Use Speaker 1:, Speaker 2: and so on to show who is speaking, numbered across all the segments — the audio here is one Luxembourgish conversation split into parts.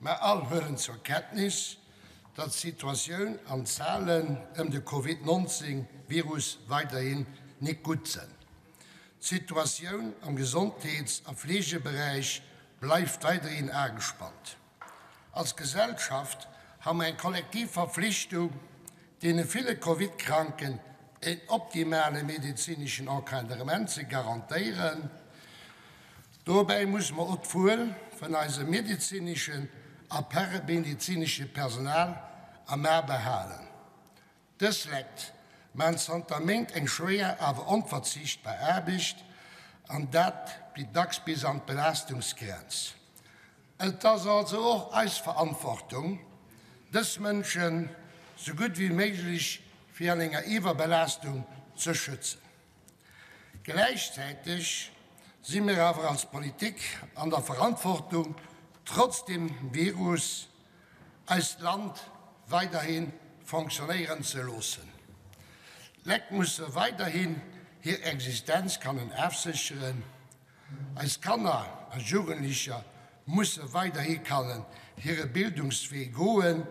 Speaker 1: Mer all huelen zur Kenntnis, datt d'Situatioun an d'Zalen ëm de Covid 19 Virus weiderhin nik gutt sënn. D'Situatioun am Gesondheets a Fleegeberäich bleift weiderhin agespannt. Als Gesellschaft ha mer eng kollektiv Verflichtung, deene ville Covid-Kranken een optimale medezineschen Encadrement ze garantéieren. Dobäi musse mer och d'Wuel vun eisem medezineschen a paramedezinesche Personal am A behalen. Dës Lekt maan zanter Méint eng schwéier awer onverzichtbar Aarbecht, an dat dacks bis an d'Belaastungsgrenz. Et ass also och eis Verantwortung, dës Mënschen sou gutt wéi méiglech virun enger Iwwerbelaastung ze schützen. Gläichzäiteg si mir awer als Politik an der Verantwortung, trotz dem Virus eist Land weiderhi fonctionnéieren ze loossen. D'Lekt musse weiderhin hir Existenz kannen afsécheren. Eis Kanner a Jugendlecher musse weiderhi kannen hire Bildungswee goen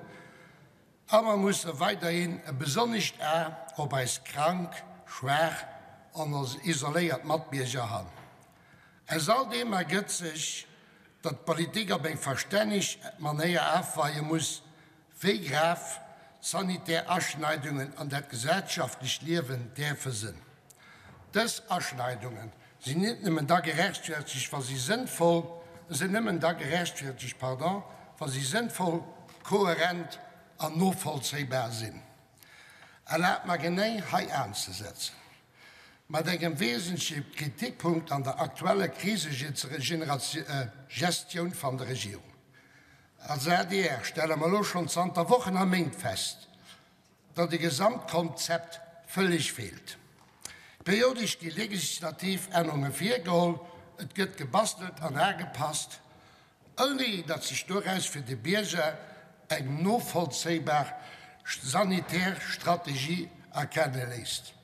Speaker 1: a mer musse weiderhin e besonnescht A op eis krank, schwaach an isoléiert Matbierger han. Aus all deem ergëtt sech, datt d'Politik op eng verstänneg Manéier afweie muss, wéi grav sanitär Aschneidungen an dat gesellschaftlecht Liewen däerfe sënn. Dës Aschneidunge sinn net nëmmen da gerechtfertegt, wa si sënnvoll, sinn nëmmen da gerechtfertegt, pardon, wa si sënnvoll, kohärent an novollzéibar sinn. Erlaabt mer genee hei anzesetzen mat engem wesentleche Kritikpunkt an der aktueller Krisegestioun van der Regierung. Als adr stelle mer elo schonn zanter Wochen a Méint fest, datt e Gesamtkonzept vëlleg feelt. Periodesch gi legislativ Ännerunge virgeholl, et gëtt gebastelt an agepasst, ouni datt sech doraus fir de Bierger eng novollzéibar sanitär Strategie erkenne léisst.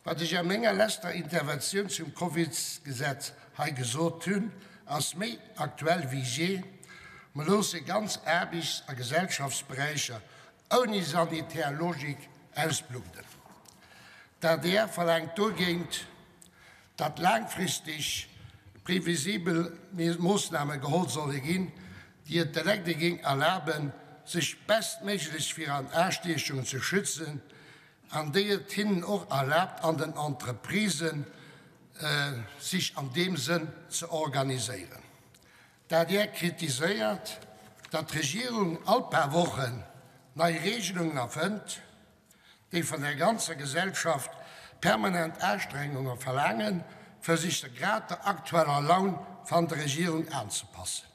Speaker 1: Wat ech a menger leschter Interventioun zum Covidsgesetz hei gesot hunn, ass méi aktuell wéi jee, Mer loosse ganz Aarbechts a Gesellschaftsberäicher ouni sanitär Logik ausbludden. D'adr verlaangt dogéint, datt laangfristeg previsibel Moossname geholl solle ginn, déi et de Lekt géing erlaben, sech bestméiglech virun Astiechungen ze schützen, an déi et hinnen och erlaabt an den Entreprisen sich an deem Sënn ze organiséieren. D'adr kritiséiert, datt d'Regierung all paar Wochen nei Regelungen erfënnt, déi vun der ganzer Gesellschaft permanent Astrengunge verlaangen, fir sech der grad der aktueller Laun van der Regierung aanzepassen.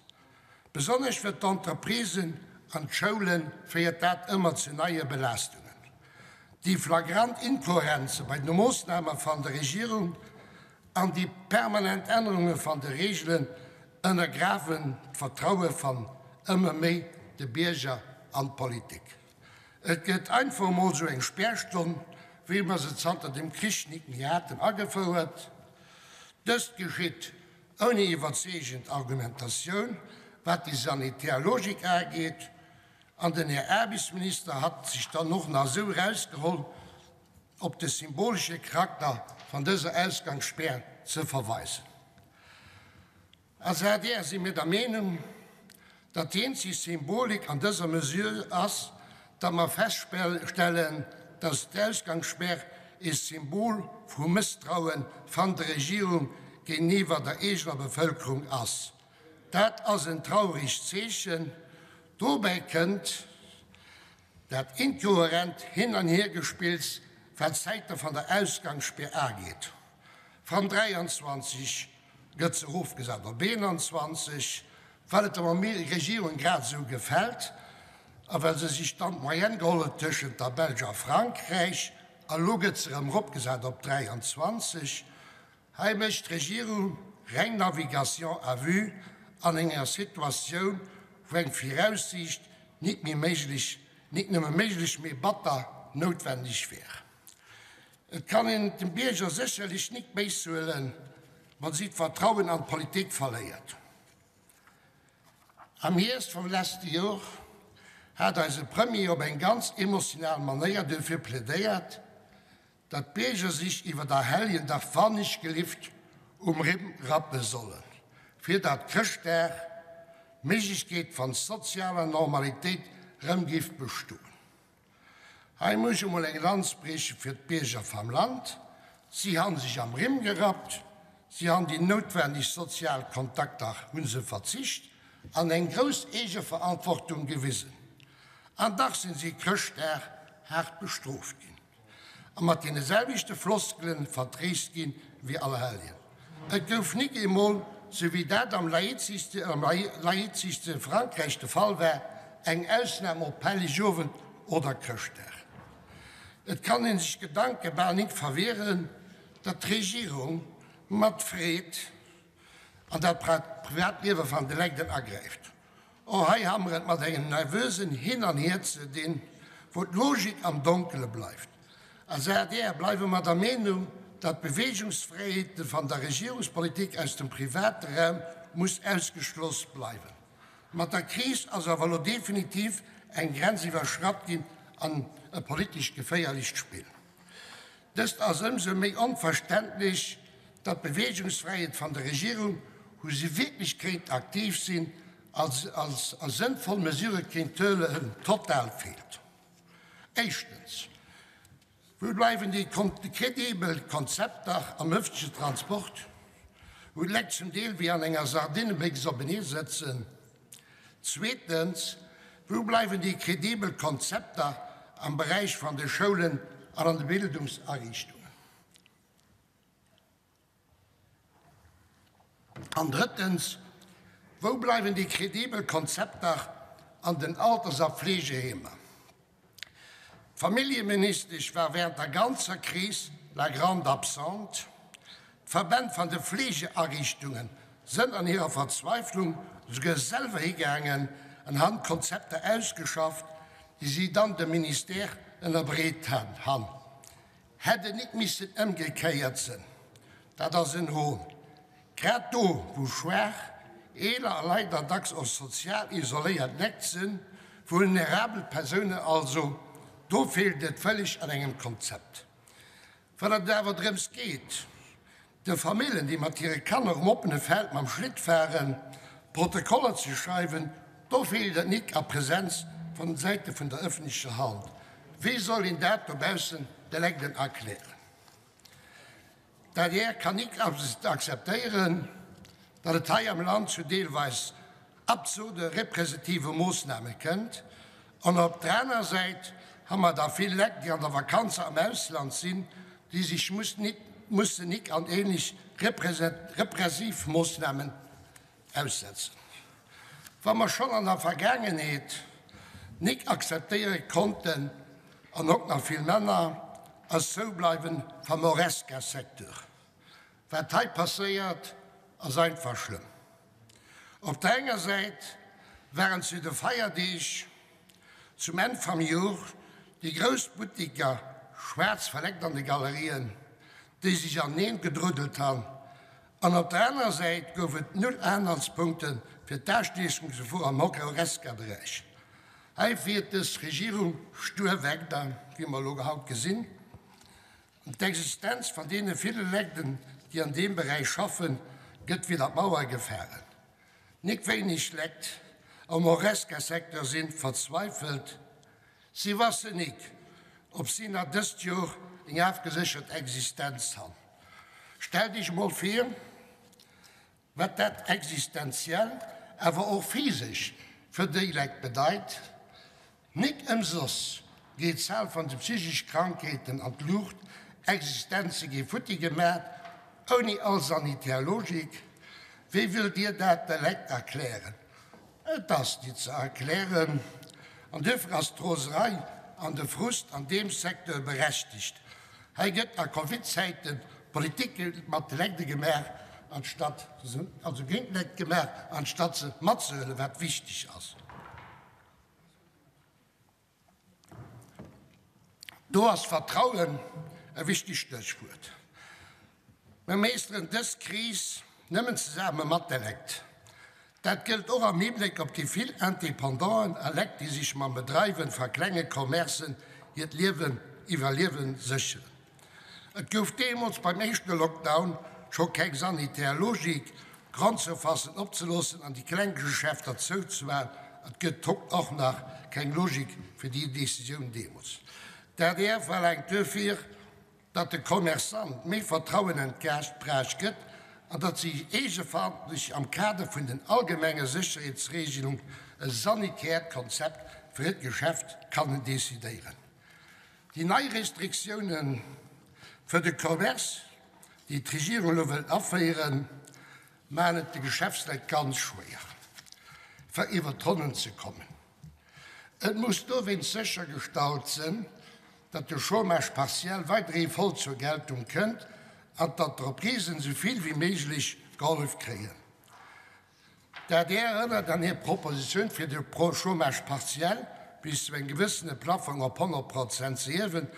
Speaker 1: Besonnesch fir d'Entreprisen an d'Schoule féiert dat ëmmer zu neie Belaastungen. Déi flagrant Inkohärenze bei de Moossname van der Regierung an déi permanent Ännerunge van de Reegelen ënnergrawen d'Vertraue van ëmmer méi de Bierger an d'Politik. Et gëtt einfach emol sou eng Spärstonn, wéi mer se zanter dem Krich nik méi haten, agefouert. Dëst geschitt Ouni iwwerzeegend Argumentatioun, wat déi sanitär Logik ageet. An den Här Aarbechtsminister hat sech dann och nach esou erausgeholl, op de symbolesche Charakter van dëser Ausgangsspär ze verweisen. Als adr si mir der Meenung, datt déi eenzeg Symbolik an dëser Mesure ass, datt mer feststellen, datt d'Ausgangsspär ee Symbol vu Mësstraue van der Regierung géintiwwer der eegener Bevëlkerung ass. Dat ass en trauregt Zeechen. Dobäi kënnt dat inkohärent Hin an Hiergespills, wat d'Zäite van der Ausgangsspär ageet. Van 23 gëtt se erofgesat op 21, well et der Regierung grad esou gefält a well se sech dann d'Moyenne geholl huet tëschent der Belsch a Frankräich. A lo gëtt se erëm eropgesat op 23. Hei mécht d'Regierung reng Navigation à vue an enger Situatioun, wou eng Viraussiicht nit méi méiglech, nit nëmme méiglech, mee batter noutwendeg wär. Et kann een et dem Bierger sécherlech nik béis huelen, wann si d'Vertrauen an d'Politik verléiert. Am Hierscht vum leschte Jor hat eise Premier op eng ganz emotional Manéier duerfir plädéiert, datt d'Bierger sech iwwer Allerhelljen dach wannechgelift um Rimm rappe sollen, fir datt Chrëschtdag d'Méiglechkeet van sozialer Normalitéit rëm giff bestoen. Hei muss ech emol eng Lanz brieche fir d'Bierger vam Land. Si han sech am Rimm gerappt, si han déi noutwendeg sozial Kontakter hu se verzicht an eng grouss Eegeverantwortung gewisen. An dach sinn si Chrëschtdag haart bestrooft ginn. A mat deene selwechte Floskelen vertréist ginn wéi Allerhelljen. Et gouf nik eemol, sou wéi dat am laiziste Frankräich de Fall war, eng Ausnam op Hellegowend oder Chrëschtdag. Et kann een sech Gedanke bal nik verwieren, datt d'Regierung mat Freed an dat Privatliewe van de Legden agräift. Och hei ha mer et mat engem nervösen Hin an Hier ze dinn, wou d'Logik am Donkele bleift. Als adr bleiwe mer der Meenung, datt d'Beweegungsfräiheet van der Regierungspolitik aus dem private Raum muss ausgeschloss bleiwen. Mat der Kris ass awer elo definitiv eng Grenz iwwerschratt ginn an e politesch geféierlecht Spill. Dëst ass ëmsou méi onverständlech, datt d'Beweegungsfräiheet van der Regierung, wou si wierklech kéint aktiv sinn als a sënnvoll Mesure kéint huelen, total feelt. Éischtens, wou bleiwen déi kredibel Konzepter am ëffentlechen Transport, wou d'Leit zum Deel wéi an enger Sardinnebéchs openee sëtzen? Zweetens, wou bleiwen déi kredibel Konzepter am Beräich van de Schoulen an an de Bildungsariichtungen? An drëttens, wou bleiwen déi kredibel Konzepter an den Alters a Fleegeheemer? D'Familljeministesch war während der ganzer Kris la grande absente. D'Verbänn van de Fleegeariichtungen sënn an hirer Verzweiflung souguer selwer higaangen an han Konzepter ausgeschafft, déi si dann dem Ministère ënnerbreet han. Hätt et nik missen ëmgekéiert sënn? Dat ass en Hohn. Grad do, wou schwaach, eeler a leider dacks och sozial isoléiert Lekt sinn, vulnerabel Persounen also, do feelt et vëlleg an engem Konzept. Wann et awer drëms geet, de Famillen, déi mat hire Kanner um oppene Feld mam Schlitt faren, Protokoller ze schreiwen, do feelt et nik a Präsenz von den Säite vun der ëffentlecher Hand. Wéi soll een dat dobaussen de Lekten erklären? D'adr kann nik akzeptéieren, datt et hei am Land zu deelweis absurde repressitive Moossname kënnt. An op der aner Säit ha mer da vill Lekt, déi an der Vakanze am Ausland sinn, déi sech mussen nik an ähnlech repressiv Moossnamen aussetzen. Wa mer schonn an der Vergaangenheet nik akzeptéiere konnten, an och nach vill männer, ass Zoubleiwen vam Horesca-Secteur. Wat hei passéiert, ass einfach schlëmm. Op der enger Säit waren zu de Feierdeeg zum Enn vam Jor déi grouss Buttiker schwaarz verleckt an de Galerien, déi sech aneen gedruddelt han, An op der anerer Säit gouf et null Anhaltspunkte fir d'Astiechungsgefor am Horesca-Beräich. Hei fiert dës Regierung stur weider, wéi mer elo haut gesinn. An d'Existenz van deene ville Legden, déi an deem Beräich schaffen, gëtt widder d'Mauer gefalen. Nik wéineg Lekt am Horesca-Secteur sinn verzweifelt. Si wassen nik, ob si nach dëst Jor eng afgeséchert Existenz han. Stellt Iech emol vir, wat dat existenziell, awer och physesch fir déi Leit bedeit. Nik ëmsoss geet d'Zahl van de psychesch Krankheeten an d'Luucht, Existenze gi futti gemaat, ouni all sanitär Logik. Wéi wëllt Dir dat de Lekt erklären? Et ass nit ze erklären, an duerfir ass d'Roserei an de Frust an deem Secteur berechtegt. Hei gëtt a Covid-Zäiten Politik mat de Lekte gemaach, anstatt se, also géint d'Lekt gemaach, anstatt se matzehuelen, wat wichteg ass. Do ass Vertrauen e wichtegt Stéchwuert. Mir meeschteren dës Kris nëmmen zesamme mat de Lekt. Dat gëllt och am Hibléck op déi vill Independanten a Lekt, déi sech mam Bedreiwen va klenge Commercen hiert Liewen, Iwwerliewen sécheren. Et gouf deemools beim éischte Lockdown scho keng sanitär Logik, d'Grandsurfacen opzeloossen an déi kleng Geschäfter zouzemaachen. Et gëtt haut och nach keng Logik fir déi Decisioun deemools. D'adr verlaangt duerfir, datt de Commerçante méi Vertrauen entgéintbracht gëtt an datt si eegeverantwortlech am Kader vun den allgemenge Sécherheetsregelung e sanitäert Konzept fir hiert Geschäft kannen decidéieren. Déi nei Restriktioune fir de Commerce, déi d'Regierung elo wëllt aféieren, maachen et de Geschäftsleit ganz schwéier, fir iwwer d'Ronnen ze kommen. Et muss dowéinst séchergestallt sinn, datt de Chômage partiel weiderhi voll zur Geltung kënnt an d'Entreprisen esou vill wéi méiglech gehollef kréien. D'adr erënnert an hir Propositioun fir de Chômage partiel bis zu engem gewëssene Plaffong op 100 Prozent ze hiewen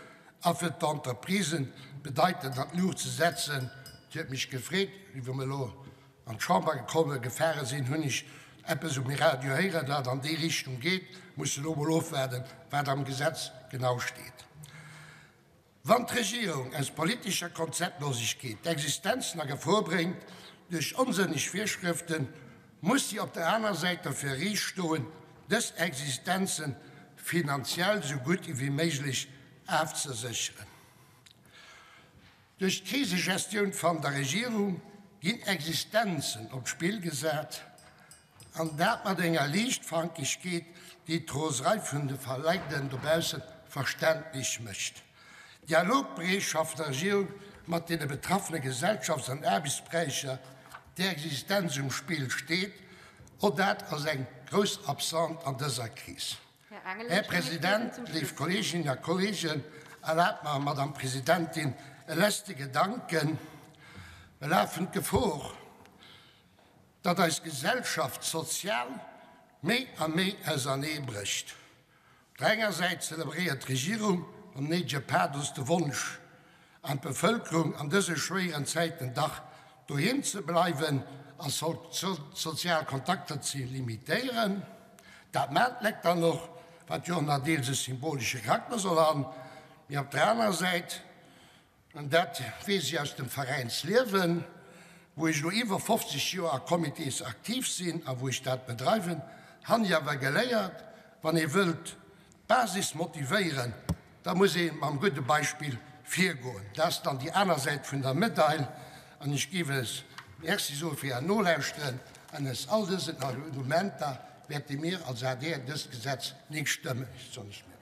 Speaker 1: a fir d'Entreprisen bedeitend an d'Luucht ze setzen. Et huet mech gefreet, wéi mer elo an d'Chamber gekomme gefare sinn, hunn ech eppes um Radio héieren, dat an déi Richtung geet. Mussen elo mol ofwaarden, wat am Gesetz genau steet. Wann d'Regierung aus politescher Konzeptlosegkeet d'Existenzen a Gefor bréngt duerch onsënneg Virschrëften, muss si op der aner Säit derfir riicht stoen, dës Existenze finanziell sou gutt ewéi méiglech afzesécheren. Duerch d'Krisegestioun van der Regierung ginn Existenzen op d'Spill gesat, An dat mat enger Liichtfankegkeet, déi d'Roserei vun de Verleckten dobausse verständlech mécht. D'Dialogbereetschaft der Regierung mat deene betraffene Gesellschafts an Aarbechtsberäicher, där Existenz um Spill steet, och dat ass eng grouss Absente an dëser Kris. Här President, léif Kolleeginnen a Kolleegen, erlaabt mer, Madame Presidentin, e leschte Gedanken. Mer lafen d'Gefor, datt eis Gesellschaft sozial méi a méi ausernee brécht. Op der enger Säit zelebréiert d'Regierung mam néidege Pathos de Wonsch an d'Bevëlkerung an dëse schwéieren Zäiten dach doheem ze bleiwen a sozial Kontakter ze limitéieren. Dat maacht d'Lekt dann och, wat jo och nach deels e symbolesche Charakter soll han. Mee op der anerer Säit An dat weess ech aus dem Veräinsliewen, wou ech elo iwwer 50 Joer a Comités aktiv sinn a wou ech dat bedreiwen, han ech awer geléiert, wann ee wëllt d'Basis motivéieren, da muss ee mam gudde Beispill virgoen. Dat ass dann déi aner Säit vun der Medail. An ech géif es Merci soe fir Är Nolauschteren. An aus all dësen Argumenter wäerte mir als adr dëst Gesetz nik stëmmen. Ech soen lech Merci.